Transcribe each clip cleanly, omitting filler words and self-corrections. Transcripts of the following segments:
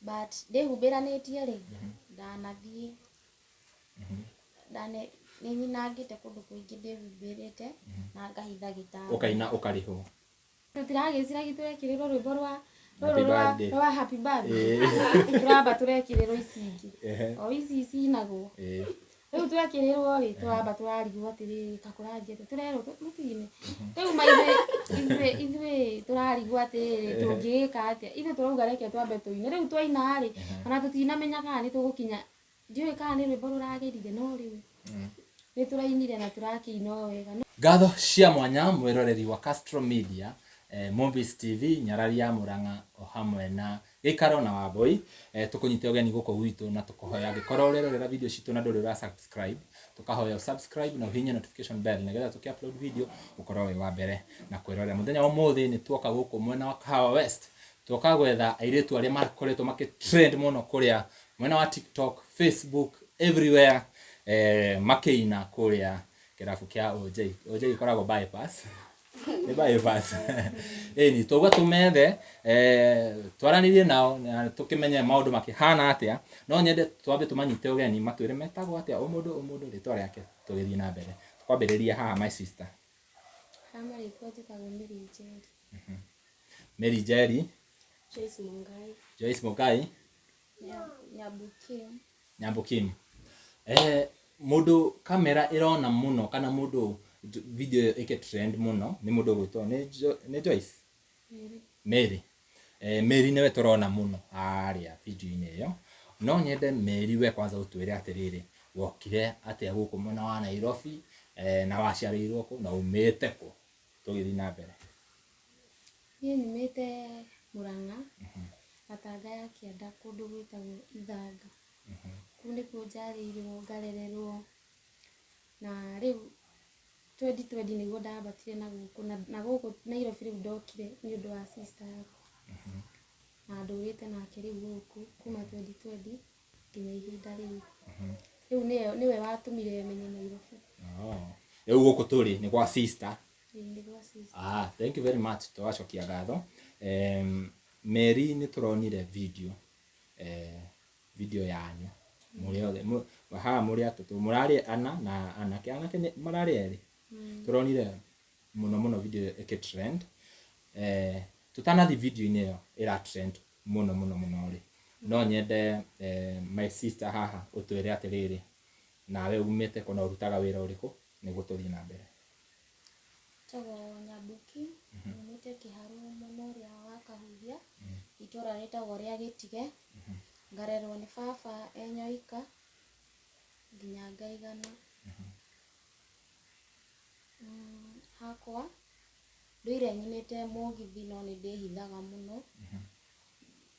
But ndĩhumbĩranĩtie rĩ, ndanathiĩ ndane nĩ nyinangĩte kũndũ kũingĩ ndĩhumbĩrĩte na ngahitha gĩtanda. Ũkaina ũkarĩhwo. Tũtiragĩciragia tũrekĩrĩrwo rwĩmbo rwa Happy rũrũ rwa birthday. rwa happy birthday. Tũramba tũrekĩrĩrwo ici ingĩ. O ici cinagwo. Rĩu twekĩrĩrwo rĩ, tũramba tũrarigwo atĩrĩrĩ, kakũranjia atĩa, tũrerwo mũtine. Rĩu ma ithuĩ ithuĩ ithuĩ tũrarigwo atĩrĩrĩ, tũngĩgĩka atĩa. Ithuĩ tũrauga reke twambe tũine. Rĩu twaina rĩ, ona tũtinamenya kana nĩ tũgũkinya, ndiũĩ kana nĩ rwĩmbo rũragĩrire, no rĩu nĩ tũrainire na tũrakĩina o wega. Ngatho cia mwanya mwĩroreri wa Castro Media, Movies TV, Nyarari ya Murang'a o hamwe na Gĩikaro na Wambũi. Tũkũnyite ũgeni gũkũ gwitũ na tũkũhoya angĩkorwo ũrerorera video citũ na ndũrĩ ũra subscribe, tũkahoya ũ subscribe na ũhihinye notification bell nĩgetha tũkĩ upload video ũkorwo wĩ wa mbere na kwĩrorera. Mũthenya wa ũmũthĩ nĩ tuoka gũkũ mwena wa Kahawa West, tuoka gwetha airĩtu arĩa makoretwo makĩ trend mũno kũrĩa mwena wa TikTok, Facebook, everywhere, makĩina kũrĩa kĩrabu kĩa OJ. OJ ĩkoragwo bypass. Nĩ bypass. Ĩni, twauga tũmethe, twaranĩrie nao na tũkĩmenye maũndũ makĩhana atĩa. No nyende twambe tũmanyite ũgeni matwĩre metagwo atĩa, o mũndũ o mũndũ rĩtwa rĩake tũgĩthiĩ na mbere. Tũkwambĩrĩria haha my sister. Ha marĩtwa njĩtagwo Mary Njeri. Mary Njeri. Joyce Mungai. Joyce Mungai. Nyambu Kim. Nyambu Kim. Mũndũ kamera ĩrona mũno kana mũndũ video ĩyo ĩkĩ trend mũno nĩ mũndũ ũgwĩtwo nĩ Joyce? Mary. Mary. Mary nĩwe tũrona mũno harĩa video-inĩ ĩyo. No nyende Mary we kwanza ũtwĩre atĩrĩrĩ, wokire atĩa gũkũ mwena wa Nairobi, na waciarĩirwo kũ na umĩte kũ? Tũgĩthiĩ na mbere. Niĩ nyumĩte Murang'a, Gatanga ya kĩanda kũndũ gwĩtagwo Ithanga. Kũu nĩkuo njiarĩirwo ngarererwo, na rĩu 2020 nĩguo ndambatire na gũkũ, na gũkũ Nairobi rĩu ndokire nĩ ũndũ wa sister yakwa. Na ndũrĩte nake rĩu gũkũ kuma 2020 nginya ihinda rĩrĩ. Rĩu nĩwe watũmire menye Nairobi. Rĩu gũkũ tũrĩ nĩ gwa sister. Ĩĩ nĩ gwa sister. Ah, thank you very much. Tũgacokia ngatho. Mary nĩ tũronire video, video yanyu mũrĩ othe haha mũrĩ atatũ, mũrarĩ ana na anake, anake nĩ mararĩ erĩ. Tũronire mũno mũno video ĩyo ĩkĩ trend. Tũtanathiĩ video-inĩ ĩyo ĩra trend mũno mũno mũno rĩ, no nyende my sister haha ũtwĩre atĩrĩrĩ, nawe umĩte kũ na ũrutaga wĩra ũrĩkũ nĩguo tũthiĩ na mbere. Njĩtagwo Nyambuki, nyumĩte Kĩharũ mwena ũrĩa wa Kahuhia, itũra rĩtagwo rĩa Gĩtige, ngarerwo nĩ baba e nyoika nginya ngaigana. Hakwa ndũire nyinĩte mũgithi no nĩ ndĩhithaga mũno,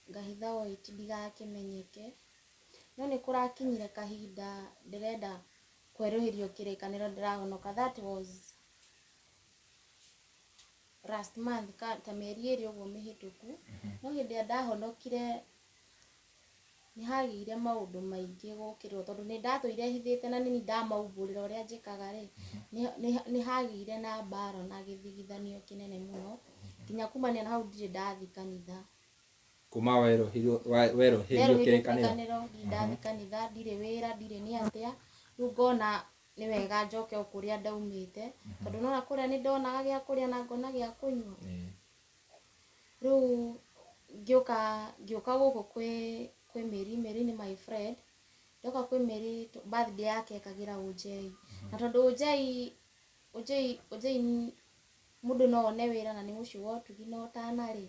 ngahitha white ndigakĩmenyeke, no nĩ kũrakinyire kahinda ndĩrenda kwerũhĩrio kĩrĩkanĩro ndĩrahonoka, that was last month, ta mĩeri ĩrĩ ũguo mĩhĩtũku, no hĩndĩ ĩrĩa ndahonokire nĩ hagĩire maũndũ maingĩ gũkĩrwo tondũ nĩ ndatũire hithĩte na nĩ ndamaumbũrĩra ũrĩa njĩkaga rĩ, nĩ hagĩire na mbara na gĩthigithanio kĩnene mũno, nginya kumania na hau ndirĩ ndathiĩ kanitha. Kuma werũhĩrio Nderũhĩrio kĩrĩkanĩro. Kĩrĩkanĩro ndirĩ ndathiĩ kanitha, ndirĩ wĩra, ndirĩ nĩ atĩa, rĩu ngona nĩ wega njoke o kũrĩa ndaumĩte, tondũ nona kũrĩa nĩ ndonaga gĩa kũrĩa na ngona gĩa kũnyua. Rĩu ngĩũka gũkũ kwĩ Mary, Mary nĩ my friend, ndoka kwĩ Mary birthday yake ekagĩra ũnjei, na tondũ ũnjei mũndũ no one wĩra na nĩ mũciĩ wa ũtugi na ũtana rĩ,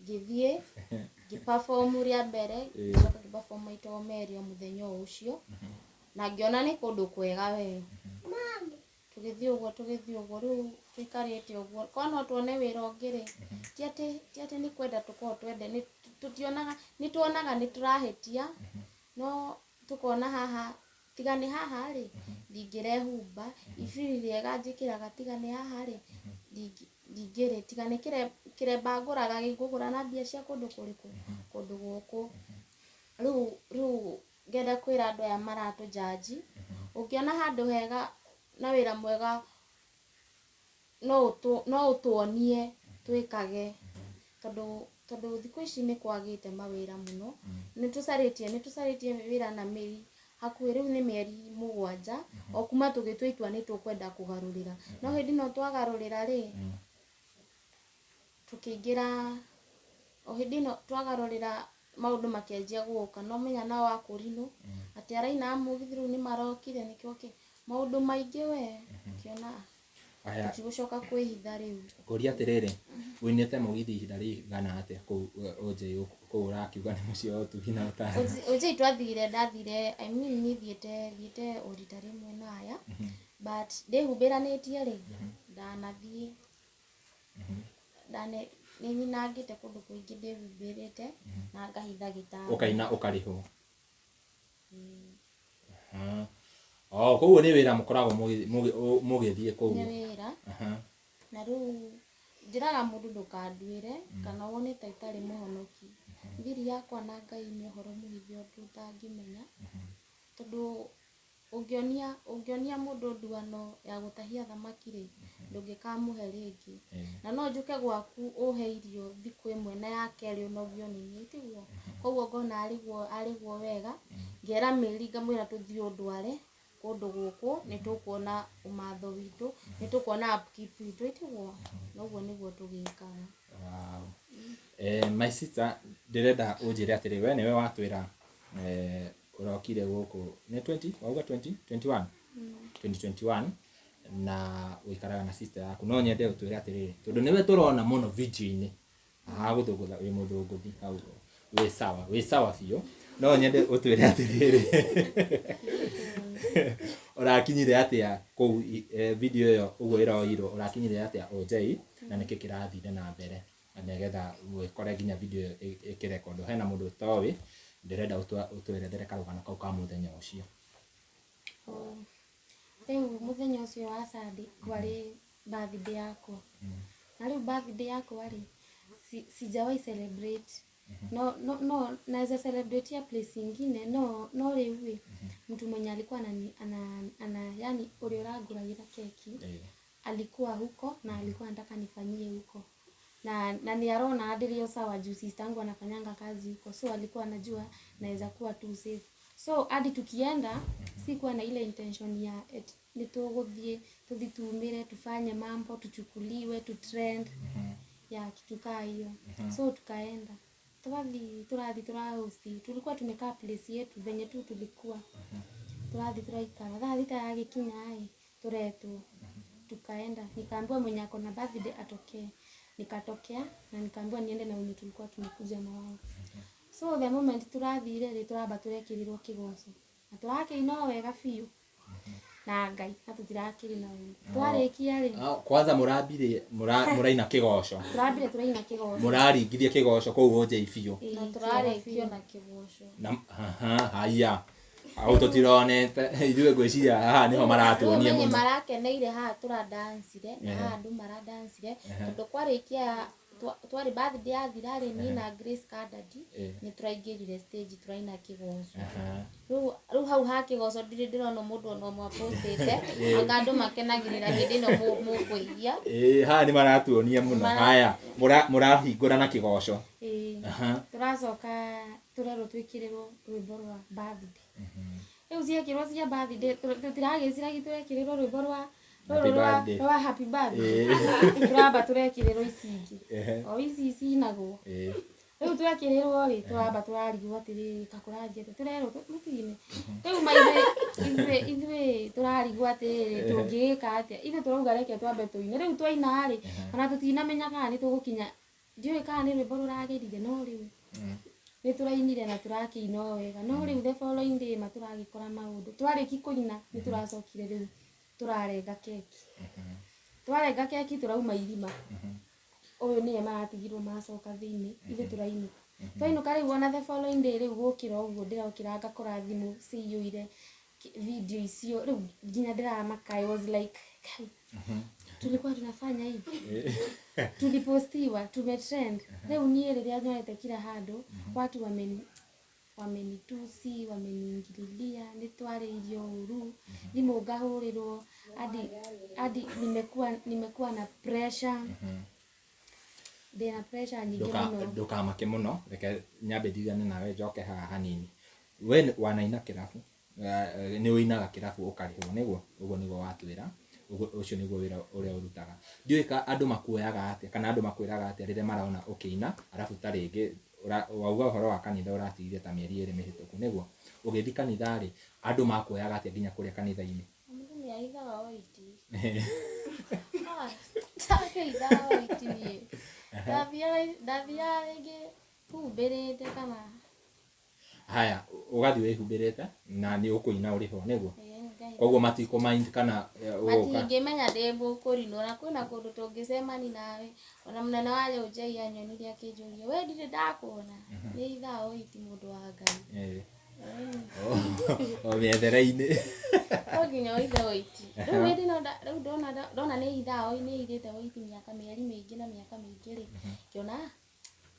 ngĩthiĩ ngĩ perform rĩa mbere, ngĩcoka ngĩ perform maita o merĩ o mũthenya o ũcio, na ngĩona nĩ kũndũ kwega we. Tũgĩthiĩ ũguo tũgĩthiĩ ũguo, rĩu tũikarĩte ũguo, korwo no tuone wĩra ũngĩ rĩ, ti atĩ nĩ kwenda tũkoragwo twende, tũtionaga, nĩ tuonaga nĩ tũrahĩtia, no tũkona haha, tiga nĩ haha rĩ, ndingĩrehumba, ibiri rĩega njĩkĩraga tiga nĩ haha rĩ, ndingĩrĩ, tiga nĩ kĩremba ngũraga ngũgũra na mbia cia kũndũ kũrĩkũ, kũndũ gũkũ. Rĩu ngenda kwĩra andũ aya maratũ judge, ũngĩona handũ hega na wĩra mwega no ũtuonie twĩkage, tondũ Tondu thiku ici nĩ kwagĩte mawĩra mũno. Nĩ tũcarĩtie wĩra na mĩri hakuhĩ rĩu nĩ mĩeri 7 o kuma tũgĩtua itua nĩ tũkwenda kũgarũrĩra. No hĩndĩ ĩno twagarũrĩra rĩ, tũkĩingĩra o hĩndĩ ĩno twagarũrĩra maũndũ makĩanjia gũka. No menya nao akũrinũ atĩ araina mũgithi rĩu nĩ marokire nĩkĩo kĩ maũndũ maingĩ we ũkĩona. Aya. Tũtigũcoka kwĩhitha rĩu. Ngũria atĩrĩrĩ, ũinĩte mũgithi ihinda rĩigana atĩa kũu ũnjĩ kũu ũrakiuga nĩ mũciĩ wa ũtugi na ũtana? Ũnjĩi twathire, ndathire, I mean, niĩ thiĩte o rita rĩmwe na aya, but ndĩhumbĩranĩtie rĩ, ndanathiĩ ndane nĩ nyinangĩte kũndũ kũingĩ ndĩhumbĩrĩte na ngahitha gĩtanda. Ũkaina ũkarĩhwo? Aha. Oh, koguo nĩ wĩra mũkoragwo mũgĩthiĩ kũu? Nĩ wĩra. Na rĩu njĩraga mũndũ ndũkanduĩre kana wone ta itarĩ mũhonoki. Thiri yakwa na Ngai nĩ ũhoro mũhithe ũndũ ũtangĩmenya, tondũ ũngĩonia mũndũ nduano ya gũtahia thamaki rĩ, ndũngĩkamũhe rĩngĩ. Na no njũke gwaku ũhe irio thikũ ĩmwe na ya kerĩ ũnogio nĩ niĩ, tiguo? Koguo ngona arĩguo wega ngera mĩri ngamwĩra tũthiĩ ũndware kũndũ gũkũ, nĩ tũkuona ũmatho witũ, nĩ tũkuona upkeep witũ, tiguo? Noguo nĩguo tũgĩkaga. Wow. My sister, ndĩrenda ũnjĩre atĩrĩ, we nĩwe watwĩra ũrokire gũkũ nĩ 20 wauga 2021 2021 na ũikaraga na sister yaku. No nyende ũtwĩre atĩrĩrĩ, tondũ nĩwe tũrona mũno video-inĩ haha gũthũngũtha, wĩ mũthũngũthi hau, wĩ sawa, wĩ sawa biũ. No nyende ũtwĩre atĩrĩrĩ, ũrakinyire atĩa kũu video ĩyo ũguo ĩroirwo, ũrakinyire atĩa OJ na nĩkĩ kĩrathire na mbere na nĩgetha wĩkore nginya video ĩyo ĩkĩrekondwo hena mũndũ ũtoĩ? Ndĩrenda ũtwerethere karũgano kau ka mũthenya ũcio. Oh, rĩu mũthenya ũcio wa Sunday kwarĩ birthday yakwa, na rĩu birthday yakwa rĩ, sijawahi celebrate. No, no, no naweza celebrate ya place ingine, no rĩu rĩ, mtu mwenye alikuwa anani, ana yani ũrĩa ũrangũragĩra keki alikuwa huko na alikuwa anataka nifanyie huko na ni arona ndĩrĩ o sawa juu sister yangu anafanyanga kazi huko, so alikuwa anajua naweza kuwa tu safe. So hadi tukienda sikuwa na ile intention ya eti nĩ tũgũthiĩ tũthi tumire tufanye mambo tuchukuliwe tu trend ya kitu kaa hiyo. So tukaenda, tũgathiĩ, tũrathiĩ, tũrahost, tulikuwa tumekaa place yetu venye tu tulikuwa tũrathiĩ tũraikara. Thaa 6 yagĩkinya ĩ, tũretwo, tukaenda, nikaambiwa mwenye ako na birthday atokee. Nikatokea na nikaambiwa niende na wenye tulikuwa tumekuja na wao. So the moment tũrathire rĩ, tũramba tũrekĩrĩrwo kĩgoco na tũrakĩina o wega biũ na Ngai na tũtirakĩrĩ na ũndũ. Twarĩkia rĩ, Ah, kwanza mũrambire mũraina kĩgoco? Tũrambire tũraina kĩgoco. Mũraringithia kĩgoco kũu OJ biũ? Ĩĩ, Na kĩega tũrarĩkio biũ. Na kĩgoco. Na aha, haya, hau tũtironete ithuĩ, ngwĩciria haha nĩho maratuonia Rĩu menye mũno. Marakeneire haha tũradancire na haha andũ maradancire, tondũ kwarĩkia twarĩ birthday yathira rĩ, niĩ na Grace Kandadi nĩ tũraingĩrire stage tũraina kĩgoco. Rĩu hau ha kĩgoco ndirĩ ndĩrona mũndũ ona ũmwe apostĩte, anga andũ makenagĩrĩra hĩndĩ ĩno mũkũigia. Ĩĩ, haha nĩ maratuonia mũno. Haya, mũrahingũra na kĩgoco. Ĩĩ. Tũracoka tũrerwo twĩkĩrĩrwo rwĩmbo rwa birthday. Rĩu ciekĩrwo cia birthday, tũtiragĩciragia tũrekĩrĩrwo rwĩmbo rwa Happy rũrũ rwa birthday. Rwa happy birthday. Tũramba tũrekĩrĩrwo ici ingĩ, o ici cinagwo. Rĩu twekĩrĩrwo rĩ, tũramba tũrarigwo atĩrĩrĩ, kakũranjia atĩa, tũrerwo mũtine rĩu ma ithuĩ tũrarigwo atĩrĩrĩ, tũngĩgĩka atĩa ithuĩ? Tũrauga reke twambe tũine. Rĩu twaina rĩ, ona tũtinamenya kana nĩ tũgũkinya, ndiũĩ kana nĩ rwĩmbo rũragĩrire, no rĩu nĩ tũrainire na tũrakĩina o wega. No rĩu the following day ma tũragĩkora maũndũ. Twarĩki kũina nĩ tũracokire rĩu tũrarenga keki. Twarenga keki tũrauma irima, ũyũ nĩye maratigirwo macoka thĩinĩ, ithuĩ tũrainũka. Twainũka rĩu, ona the following day rĩu gũkĩra ũguo ndĩrokĩra ngakora thimũ ciyũire video icio. Rĩu nginya ndĩramaka. I was like, "Kai, tulikuwa tunafanya hivi, tulipostiwa, tumetrend." Rĩu niĩ rĩrĩa nyonete kila handũ watu wamenitusi, wameniingililia, nĩ twarĩirio ũru, thimũ ngahũrĩrwo, hadi nimekuwa na pressure. Ndĩna pressure nyingĩ mũno. Ndũkamake mũno, reke nyambe ndigane nawe njoke haha hanini. We wanaina kĩrabu, nĩ ũinaga kĩrabu ũkarĩhwo, nĩguo? Ũguo nĩguo watwĩra, ũcio nĩguo wĩra ũrĩa ũrutaga. Ndiũĩ ka andũ makuoyaga atĩa kana andũ makwĩraga atĩa rĩrĩa marona ũkĩina, arabu ta rĩngĩ wauga ũhoro wa kanitha ũratigire ta mĩeri 2 mĩhĩtũku, nĩguo? Ũgĩthiĩ kanitha rĩ, andũ makuoyaga atĩa nginya kũrĩa kanitha-inĩ? Mũndũ nĩ ahithaga oiti. Ndakĩhithaga oiti niĩ. Ndathiaga rĩngĩ humbĩrĩte kana. Haya, ũgathiĩ wĩhumbĩrĩte na nĩ ũkũina ũrĩhwo, nĩguo? Koguo matikũ mind kana ũgũka. Matingĩmenya ndĩ mũkũrinwo, na kwĩna kũndũ tũngĩcemania nawe. Ona mũnene wa Njei anyonire akĩnjũria, we ndirĩ ndakuona. Nĩ hithaga oiti mũndũ wa Ngai. O mĩethere-inĩ. No nginya ũithe oiti. Rĩu hĩndĩ ĩno rĩu ndona nĩ hithaga nĩ hithĩte oiti mĩaka mĩeri mĩingĩ na mĩaka mĩingĩ rĩ, ngĩona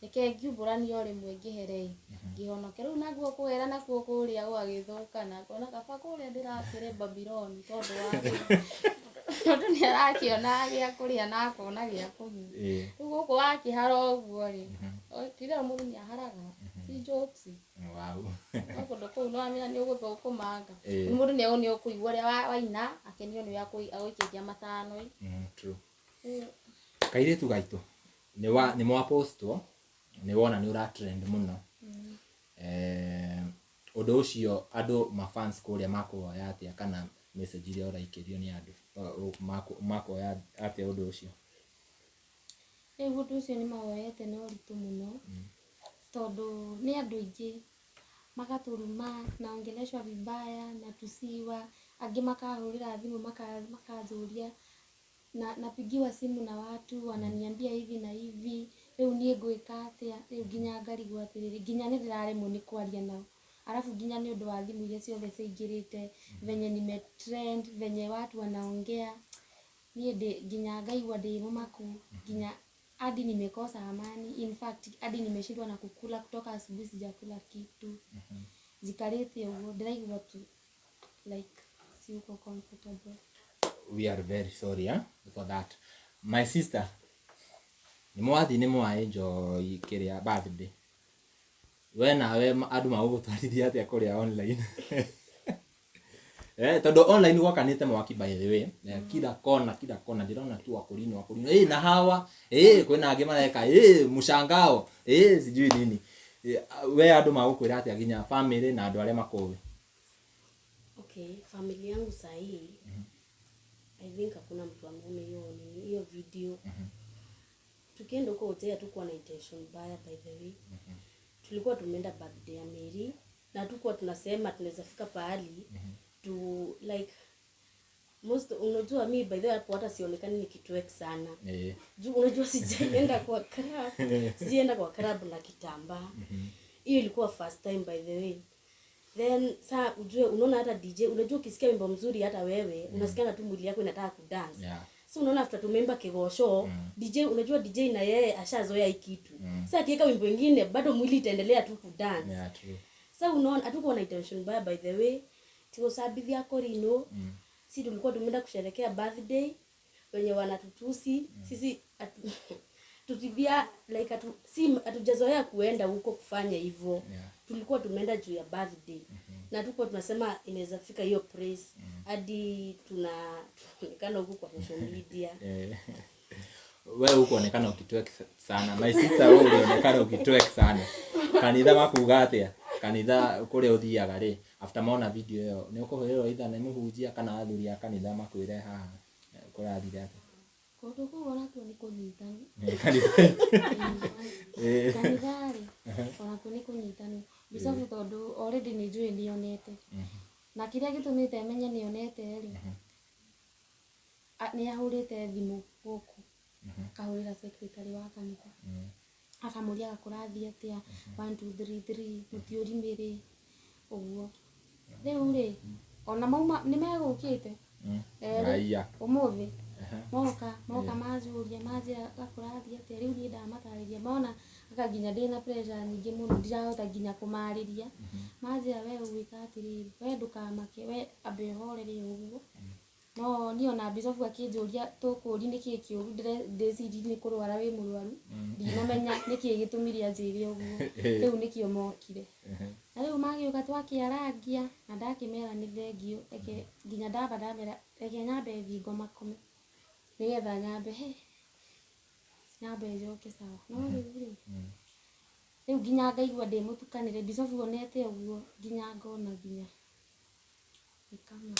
reke ngiumbũranie o rĩmwe ngĩhere ĩ, ngĩhonoke. Rĩu naguo kũhera nakuo kũrĩa gũgagĩthũkana, ngona kaba kũrĩa ndĩrakĩrĩ Babylon tondũ wa mũndũ nĩ arakĩona gĩa kũrĩa na akona gĩa kũnyua. Rĩu gũkũ wakĩhara ũguo rĩ, ti itherũ mũndũ nĩ aharaga, ti jokes. Wow. No kũndũ kũu nĩ wamenya nĩ ũgũthũkũmanga. Mũndũ nĩ ũkũigua ũrĩa waina, akenio nĩ ũrĩa agũikĩria matano ĩ. True. Kairĩtu gaitũ, nĩ mwapostwo, nĩ wona nĩ ũra trend mũno. Ũndũ ũcio andũ ma fans kũrĩa makuoya atĩa kana message iria ũraikĩrio nĩ andũ makuoya atĩa ũndũ ũcio? Rĩu ũndũ ũcio nĩ mawoete na ũritũ mũno, tondũ nĩ andũ aingĩ magatũruma, naongeleshwa vibaya, natusiwa, angĩ makahũrĩra thimũ makanjũria, na napigiwa simu na watu wananiambia hivi na hivi, rĩu niĩ ngwĩka atĩa, rĩu nginya ngarigwo atĩrĩrĩ, nginya nĩ ndĩraremwo nĩ kwaria nao. Alafu nginya nĩ ũndũ wa thimũ iria ciothe ciaingĩrĩte, venye nime trend, venye watu wanaongea, niĩ ndĩ nginya ngaigua ndĩ mũmaku, nginya hadi nimekosa amani. In fact hadi nimeshindwa na kukula, kutoka asubuhi sijakula kitu. Njikarĩte ũguo ndĩraigua tu like siyuko comfortable. We are very sorry for that. My sister, nĩ mwathiĩ nĩ mwa enjoy kĩrĩa birthday. We nawe andũ magũgũtwarithia atĩa kũrĩa online? Tondũ online gwakanĩte mwaki by the way. Kila kona, kila kona ndĩrona tu akũrinwo, akũrinwo. Na hawa, kwĩna angĩ mareka, mshangao, sijui nini. We andũ magũkwĩra atĩa nginya family na andũ arĩa makũĩ? Okay, family yangu sahi I think hakuna mtu ameona hiyo nini, hiyo video. Tukienda huko hotel hatukuwa na intention mbaya by the way. Tulikuwa tumeenda birthday ya Mary na hatukuwa tunasema tunaweza fika pahali tu like most, unajua mi by the way hapo hata sionekani nikitwerk sana. Juu unajua sijaenda kwa club. Sijaenda kwa club na kitambaa. Hiyo ilikuwa first time by the way. Then saa ujue unaona hata DJ, unajua ukisikia wimbo mzuri hata wewe unasikia tu mwili yako inataka kudance. So unaona after tumeimba kigosho, DJ, unajua DJ na yeye ashazoea hii kitu. Sasa akiweka wimbo mwingine bado mwili itaendelea tu kudance. Yeah, true. Sasa unaona hatukuwa na intention mbaya by the way. Tiko sabithi yako rino. Si tulikuwa tumeenda kusherehekea birthday wenye wanatutusi. Sisi tutibia like si hatujazoea kuenda huko kufanya hivyo. Tulikuwa tumeenda juu ya birthday. Na tulikuwa tunasema inaweza fika hiyo place hadi tunaonekana huko kwa social media. Wewe hukuonekana ukitwerk sana. My sister, wewe ulionekana ukitwerk sana. Kanitha makuga atia? Kanitha kuria uthiaga ri, after mona video ĩyo nĩ ũkũhũrĩrwo either nĩ mũhunjia kana athuri a kanitha makwĩre haha kũrathire atĩa? Kũndũ kũu onakuo nĩ kũnyitanu. Kanitha. Kanitha rĩ, onakuo nĩ kũnyitanu. Bicabu tondũ already nĩ njũĩ nĩonete. Na kĩrĩa gĩtũmĩte menye nĩonete rĩ, nĩ ahũrĩte thimũ gũkũ. Akahũrĩra secretary wa kanitha. Akamũria kũrathiĩ atĩa, 1 2 3 3, mũtiũri mĩrĩ, ũguo. Rĩu rĩ, ona mauma nĩ megũkĩte. Raia. Ũmũthĩ. Moka manjũria, manjĩra gakũrathiĩ atĩa, rĩu niĩ ndamatarĩria, mona anga nginya ndĩna pressure nyingĩ mũno, ndirahota nginya kũmarĩria. Manjĩra we ũgwĩka atĩrĩrĩ, we ndũkamake, we ambe ũhorere ũguo. No niĩ ona bicobu akĩnjũria tũkũri nĩkĩĩ kĩũru ndĩcirie nĩ kũrwara wĩ mũrwaru ndinamenya nĩkĩĩ gĩtũmire anjĩre ũguo rĩu nĩkĩo mokire na rĩu magĩũka twakĩarangia na ndakĩmera nĩ thengiũ reke nginya ndamba ndamera reke nyambe thiĩ ngomakome nĩgetha nyambe he nyambe njoke sawa no rĩu rĩ rĩu nginya ngaigua ndĩ mũtukanĩre bicobu onete ũguo nginya ngona nginya nĩ kama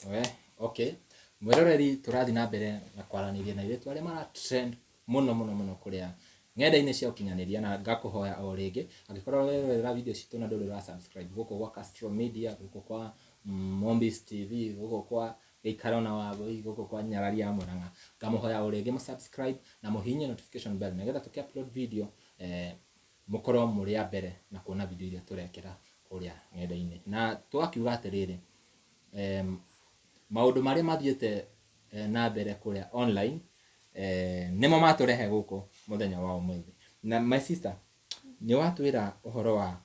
We, okay. Mwiroreri turathi na mbere na kwaranĩria na airĩtu arĩa mara trend mũno mũno mũno kũrĩa ng'enda-inĩ cia ũkinyanĩria na ngakũhoya o rĩngĩ angĩkorwo ũrerorera video citũ na ndũrĩ ũra subscribe gũkũ gwa Castro Media, gũkũ kwa Mombis TV, gũkũ kwa Gĩikaro na Wangũi, gũkũ kwa Nyarari ya Mũrang'a, ngamũhoya o rĩngĩ mũ subscribe na mũhihinye notification bell nĩgetha tũkĩ upload video mũkorwo mũrĩ a mbere na kuona video iria tũrekĩra kũrĩa ng'enda-inĩ. Na tũgakiuga atĩrĩrĩ, maũndũ marĩa mathiĩte na mbere kũrĩa online nĩmo matũrehe gũkũ mũthenya wa ũmũthĩ. Na my sister, nĩ watwĩra ũhoro wa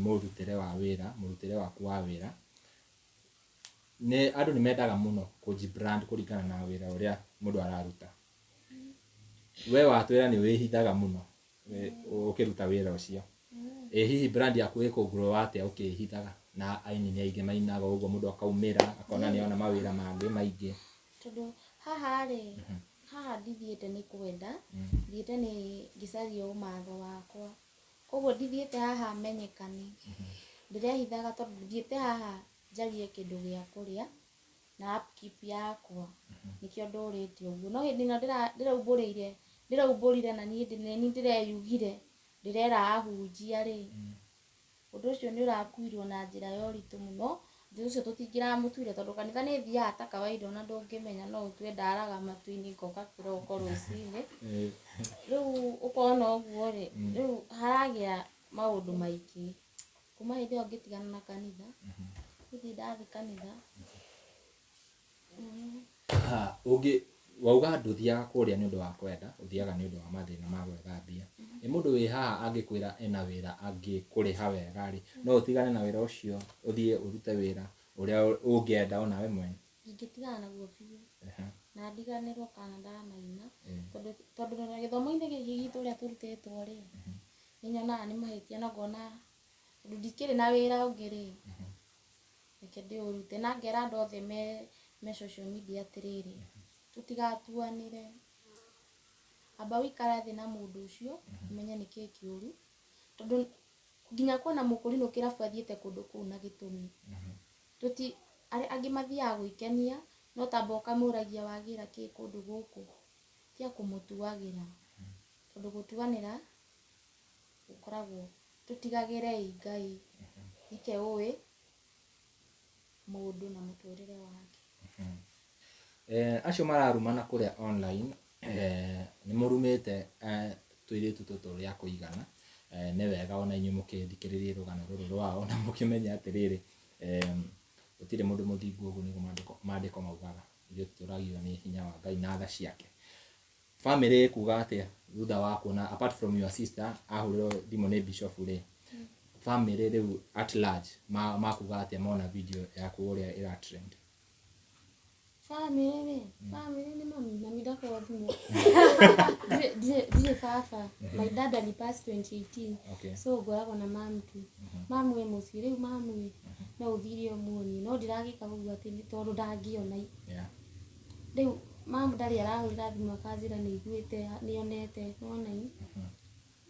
mũrutĩre wa wĩra, mũrutĩre waku wa wĩra. Nĩ andũ nĩ mendaga mũno kũji brand kũringana na wĩra ũrĩa mũndũ araruta. We watwĩra nĩ wĩhithaga mũno ũkĩruta wĩra ũcio. Ĩ hihi brand yaku ĩkũ grow atĩa ũkĩhithaga na aini nĩ aingĩ mainaga ũguo mũndũ akaumĩra akona nĩ ona mawĩra mangĩ maingĩ. Tondũ haha rĩ, haha ndithiĩte nĩ kwenda, thiĩte nĩ ngĩcaria ũmatho wakwa. Koguo ndithiĩte haha menyekane. Ndĩrehithaga tondũ thiĩte haha njarie kĩndũ gĩa kũrĩa na upkeep yakwa. Nĩkĩo ndũrĩte ũguo. No hĩndĩ ĩno ndĩraumbũrĩire ndĩraumbũrire na niĩ nĩ ndĩreyugire ndĩrera ahunjia rĩ, ũndũ ũcio nĩ ũrakuirwo na njĩra ya ũritũ mũno. Ũndũ ũcio tũtingĩramũtuire tondũ kanitha nĩ thiaga ta kawaida ona ndũngĩmenya no ũtue ndaraga matu-inĩ ngoka kĩroko rũcinĩ. Rĩu ũkona ũguo rĩ, rĩu haragĩa maũndũ maingĩ. Kuma hĩndĩ ĩyo ngĩtigana na kanitha, gũthiĩ ndathiĩ kanitha. Ha, ũngĩ wauga ndũthiaga kũrĩa nĩ ũndũ wa kwenda, ũthiaga nĩ ũndũ wa mathĩna ma gwetha mbia. Ĩ mũndũ wĩ haha angĩkwĩra ena wĩra angĩkũrĩha wega rĩ, no ũtigane na wĩra ũcio ũthiĩ ũrute wĩra ũrĩa ũngĩenda onawe mwene? Ingĩtigana naguo biũ na ndiganĩrwo kana ndanaina tondũ ona gĩthomo-inĩ gĩkĩ gitũ ũrĩa tũrutĩtwo rĩ, nĩ nyonaga nĩ mahĩtia na ngona tondũ ndikĩrĩ na wĩra ũngĩ rĩ, reke ndĩũrute. Na ngera andũ othe me social media atĩrĩrĩ, tũtigatuanĩre. Amba ũikare thĩ na mũndũ ũcio ũmenye nĩkĩĩ kĩũru, tondũ nginya kuona mũkũrinũ kĩrabu athiĩte kũndũ kũu na gĩtũmi. Tũti arĩa angĩ mathiaga gwĩkenia no tamba ũkamũragia wagĩra kĩ kũndũ gũkũ. Tiga kũmũtuagĩra tondũ gũtuanĩra gũkoragwo tũtigagĩrei Ngai nĩke ũĩ mũndũ na mũtũrĩre wake. Acio mararumana kũrĩa online, nĩ mũrumĩte tũirĩtu tũtũ rĩa kũigana. Nĩ wega ona inyuĩ mũkĩthikĩrĩrie rũgano rũrũ rwao na mũkĩmenye atĩrĩrĩ, gũtirĩ mũndũ mũthingu ũguo nĩguo maandĩko maugaga. Ithuĩ tũtũragio nĩ hinya wa Ngai na tha ciake. Family ĩkuga atĩa thutha wa kuona apart from your sister ahũrĩrwo thimũ nĩ bishop rĩ, family rĩu at large makuga atĩa mona video yaku ũrĩa ĩra trend? Family rĩ, family nĩ mami, mami ndakorwo thimũ. Ndirĩ baba. My dad alipass 2018. So ngoragwo na mamu tu. Mamu e mũciĩ, rĩu mamu ĩ, no ũthire ũmuonie, no ndiragĩka ũguo atĩ nĩ tondũ ndangĩona. Rĩu mamu ndarĩ arahũrĩra thimũ akanjĩra nĩ aiguĩte, nĩ onete, nĩwona ĩ.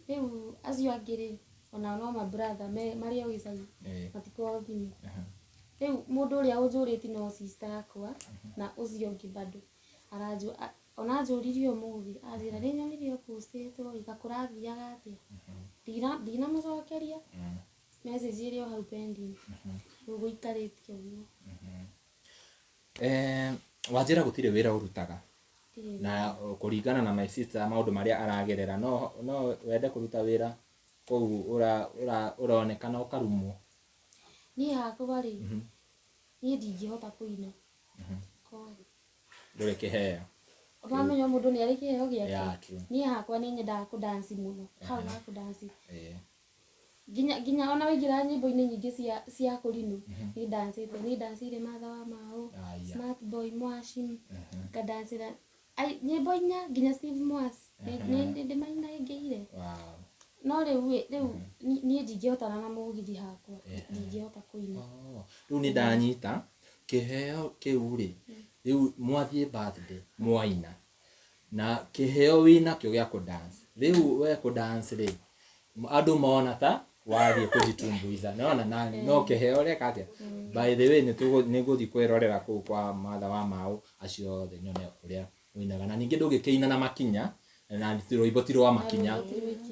Rĩu acio angĩ rĩ, onao no ma brother marĩ o gĩcagi, matikoragwo thimũ. Rĩu mũndũ ũrĩa ũnjũrĩtie no sister yakwa na ũcio ũngĩ bado ona anjũririe ũmũthĩ, anjĩra nĩ nyonire ũpostĩtwo ĩ, ta kũrathiaga atĩa? Ndinamũcokeria message ĩrĩ o hau pending. Rĩu gũikarĩte ũguo. Wanjĩra gũtirĩ wĩra ũrutaga na kũringana na my sister maũndũ marĩa aragerera no wende kũruta wĩra kũu ũronekana ũkarumwo. Niĩ hakwa rĩ, niĩ ndingĩhota kũina. Ndũrĩ kĩheo. Wamenya mũndũ nĩ arĩ kĩheo gĩake. Niĩ hakwa nĩ nyendaga kũdanci mũno. Hau ha kũdanci. Nginya nginya ona waingĩra nyĩmbo-inĩ nyingĩ cia kũrinũ nĩ ndancĩte, nĩ ndancĩire Martha wa Maũ, Aya. Smart Boy Mwashi, ngandancĩra ai nyĩmbo inya nginya Steve Mwas nĩ ndĩmainaingĩire. Wow. No rĩu rĩu niĩ ndingĩhotana na mũgithi hakwa, ndingĩhota kũina. Oh, rĩu nĩ ndanyita kĩheo kĩu rĩ, rĩu mwathiĩ birthday mwaina na kĩheo wĩnakĩo gĩa kũ dance, rĩu we kũ dance rĩ, andũ mona ta wathiĩ kũjitumbuiza nona na no kĩheo reka atĩa. By the way, nĩ ngũthiĩ kwĩrorera kũu kwa Martha wa Maũ acio othe nyone ũrĩa ũinaga, na ningĩ ndũngĩkĩina na makinya na rwĩmbo ti rwa makinya.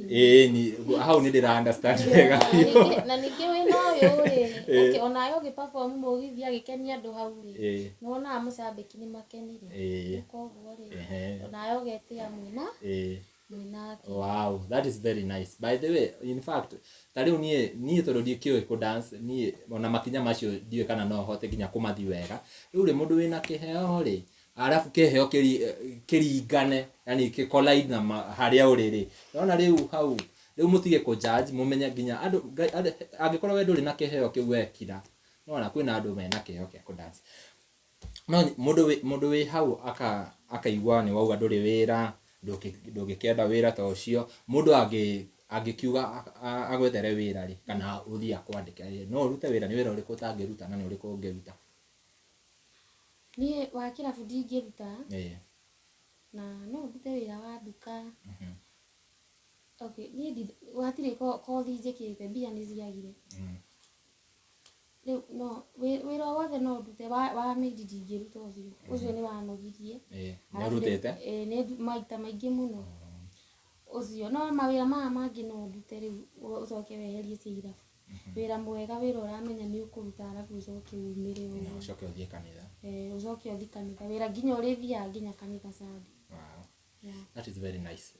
Ĩĩ ni hau nĩ ndĩra understand wega biũ. Na ningĩ wĩna ũyũ rĩ, okay, onawe ũgĩ perform mũgithi agĩkenia andũ hau rĩ, nĩwonaga mũcambĩki nĩ makenire. Koguo rĩ, onawe ũgetĩa mwĩna mwĩnake. Wow, that is very nice. By the way, in fact, ta rĩu niĩ tondũ ndikĩũĩ kũ dance, niĩ ona makinya macio ndiũĩ kana no hote nginya kũmathiĩ wega. Rĩu rĩ, mũndũ wĩna kĩheo rĩ, arabu kĩheo kĩringane, yani kĩ collide na harĩa ũrĩ rĩ. Nona rĩu hau, rĩu mũtige kũ judge, mũmenye nginya andũ, angĩkorwo we ndũrĩ na kĩheo kĩu wekira, nona kwĩna andũ mena kĩheo kĩa kũ dance. No mũndũ wĩ hau akaigua nĩ wauga ndũrĩ wĩra, ndũngĩkĩenda wĩra ta ũcio, mũndũ angĩkiuga agwethere wĩra rĩ, kana ũthiĩ akwandĩke rĩ, no ũrute wĩra, nĩ wĩra ũrĩkũ ũtangĩruta na nĩ ũrĩkũ ũngĩruta? Niĩ wa kĩrabu ndingĩruta, na no ndute wĩra wa nduka. Okay, niĩ hatirĩ kothi njĩkĩte, mbia nĩ ciagire. Rĩu no wĩra o wothe no ndute, wa maid ndingĩruta ũcio, ũcio nĩ wanogirie. Nĩ ũrutĩte? Nĩ maita maingĩ mũno ũcio, no mawĩra maya mangĩ no ndute rĩu ũcoke weherie cia irabu. Wĩra mwega, wĩra ũramenya nĩ ũkũruta arabu ũcoke umĩre ũguo. Ũcoke ũthiĩ kanitha. Ũcoke ũthiĩ kanitha, wĩra nginya ũrĩthiaga nginya kanitha Sunday. Wow. That is very nice.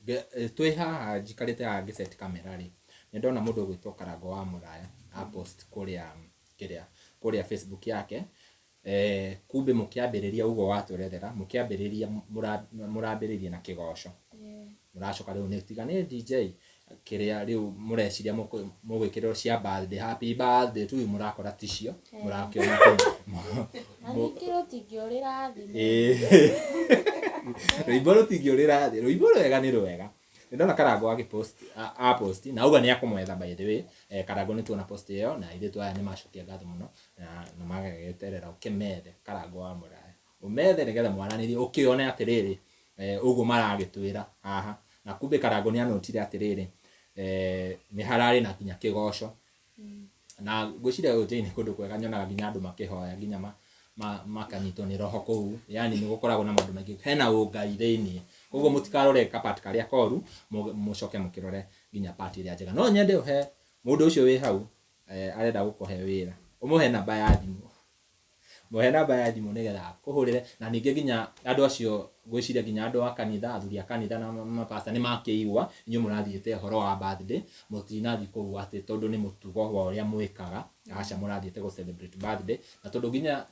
Twĩ haha njikarĩte haha ngĩset camera rĩ, nĩ ndona mũndũ ũgwĩtwo Karango wa Mũraya a post kũrĩa kĩrĩa kũrĩa Facebook yake, kumbe mũkĩambĩrĩria ũguo watwerethera, mũkĩambĩrĩria mũrambĩrĩria na kĩgoco, mũracoka rĩu nĩ tiga nĩ DJ kĩrĩa rĩu mũreciria mũgwĩkĩrĩrwo cia birthday, happy birthday to you, mũrakora ticio mũrakĩona kũu. Na ningĩ rũtingĩũrĩra thĩ. Rwĩmbo rũtingĩũrĩra thĩ, rwĩmbo rwega nĩ rwega. Nĩ ndona Karango agĩpost, a post na auga nĩ akũmwetha. By the way, Karango nĩ tuona post ĩyo na airĩtu aya nĩ macokia ngatho mũno na magagĩeterera ũkĩmethe Karango wa Mũraya, ũmethe nĩgetha mwaranĩrie ũkĩone atĩrĩrĩ, ũguo maragĩtwĩra haha, na kumbe Karango nĩ anotire atĩrĩrĩ, nĩ hararĩ na nginya kĩgoco, na ngwĩciria ũyũ nĩ kũndũ kwega nyonaga nginya andũ makĩhoya nginya makanyitwo nĩ roho kũu, yani nĩ gũkoragwo na maũndũ maingĩ, hena ũngai thĩiniĩ, koguo mũtikarore ka part karĩa koru, mũcoke mũkĩrore nginya part ĩrĩa njega. No nyende ũhe mũndũ ũcio wĩ hau, arenda gũkũhe wĩra, ũmũhe namba ya thimũ, mũhe namba ya thimũ nĩgetha akũhũrĩre, na ningĩ nginya andũ acio ngwĩciria nginya andũ a kanitha, athuri a kanitha na mapasta nĩ makĩigua inyuĩ mũrathiĩte ũhoro wa birthday, mũtinathiĩ kũu atĩ tondũ nĩ mũtugo wa ũrĩa mwĩkaga, aca, mũrathiĩte gũ celebrate birthday, na tondũ nginya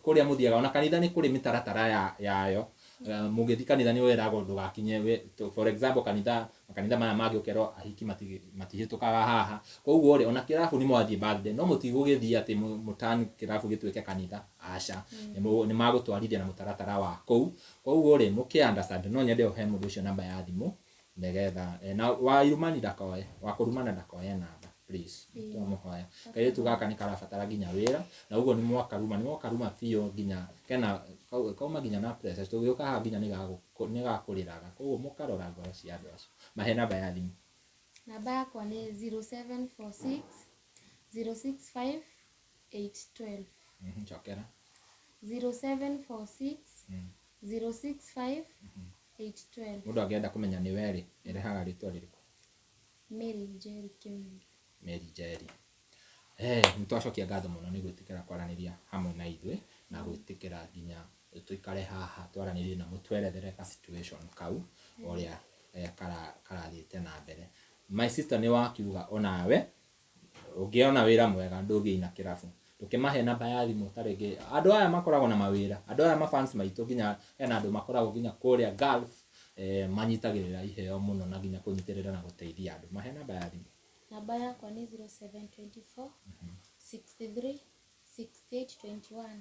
kũrĩa mũthiaga ona kanitha nĩ kũrĩ mĩtaratara yayo. Mũngĩthiĩ kanitha nĩ wĩragwo ndũgakinye for example kanitha, makanitha maya mangĩ ũkerwo ahiki matihĩtũkaga haha, koguo rĩ, ona kĩrabu nĩ mwathiĩ birthday no mũtigũgĩthiĩ atĩ mũtani kĩrabu gĩtuĩke kanitha, aca, nĩ magũtwarithia na mũtaratara wa kũu, koguo rĩ, mũkĩ understand. No nyende ũhe mũndũ ũcio namba ya thimũ nĩgetha, na wa irumani ndakoe, wa kũrumana ndakoe namba, please, twamũhoya. Kairĩtu gaka nĩ karabatara nginya wĩra, na ũguo nĩ mwakaruma, nĩ mwakaruma biũ, nginya kena kauma nginya na pressure, tũgĩũka haha nginya nĩ gakũrĩraga, koguo mũkarora ngoro cia andũ acio. Mahe namba ya thimũ. Namba yakwa nĩ 0746 065 812. Cokera. 0746 065 812. Mũndũ angĩenda kũmenya nĩ we rĩ, ĩrehaga rĩtwa rĩrĩkũ? Mary Njeri Kĩmuri. Mary Njeri. Nĩ twacokia ngatho mũno nĩ gwĩtĩkĩra kwaranĩria hamwe na ithuĩ na gwĩtĩkĩra nginya tũikare haha twaranĩrie na mũtwerethere ka situation kau ũrĩa karathiĩte na mbere. My sister, nĩ wakiuga onawe ũngĩona wĩra mwega ndũngĩina kĩrabu, ndũkĩmahe namba ya thimũ, ta rĩngĩ andũ aya makoragwo na mawĩra, andũ aya mafans maitũ, nginya hena andũ makoragwo nginya kũrĩa Gulf, manyitagĩrĩra iheo mũno na nginya kũnyitĩrĩra na gũteithia andũ, mahe namba ya thimũ. Namba yakwa nĩ 0724 63 68 21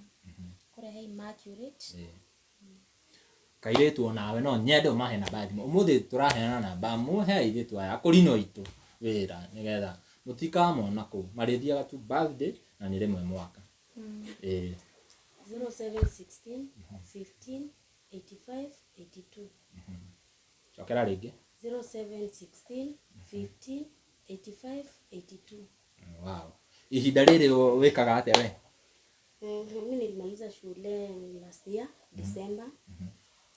kũrĩa he Immaculate. Kairĩtu, onawe no nyende ũmahe namba ya thimũ. Ũmũthĩ tũraheana namba, mũhe airĩtu aya akũrinũ aitũ wĩra nĩgetha mũtikamona kũu marĩthiaga tu birthday na nĩ rĩmwe mwaka. Ĩĩ. 0716 15 85 82. Cokera rĩngĩ. 0716 15 85 82. Wow. Ihinda rĩrĩ wĩkaga atĩa we? Mi nilimaliza shule last year December.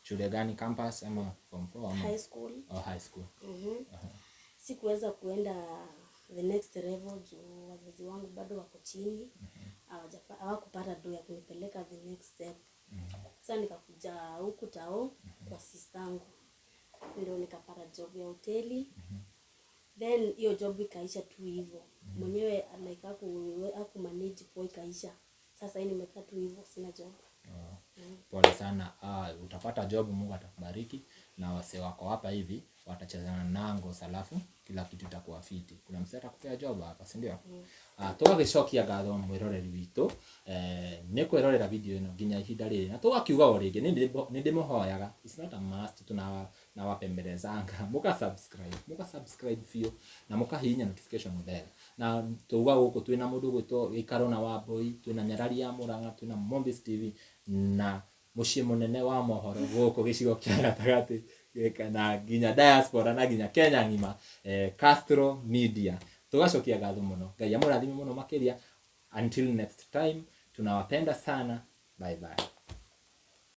Shule gani, campus ama form 4 ama High school. Oh, high school. Sikuweza kuenda the next level juu wazazi wangu bado wako chini, hawakupata do ya kunipeleka the next step. Sasa nikakuja huku tao kwa sistangu, ndio nikapata job ya hoteli. Then hiyo job ikaisha tu hivyo mwenyewe, like haku manage poa, ikaisha. Sasa hii nimekaa tu hivyo, sina job. Oh, pole sana. Ah, utapata job, Mungu atakubariki na wase wako hapa hivi watachezana nango, alafu kila kitu itakuwa fiti. Kuna msee atakupea job hapa, si ndio? Ah, tũgagĩcokia ngatho mwĩroreri witũ nĩ kwĩrorera video ĩno nginya ihinda rĩrĩ, na tũgakiuga o rĩngĩ nĩ ndĩmũhoyaga, it's not a must, tuna nawapembelezanga muka subscribe, muka subscribe biũ na mũkahihinya notification bell. Na tuga gũkũ twĩna mũndũ ũgwĩtwo Gĩikaro na Wambui, twĩna Nyarari ya Mũrang'a, twĩna Mombis TV na mũciĩ mũnene wa mohoro gũkũ gĩcigo kĩa gatagatĩ na nginya diaspora na nginya Kenya ng'ima, Castro Media. Tũgacokia ngatho mũno, Ngai amũrathime mũno makĩria. Until next time, tunawapenda sana, bye bye.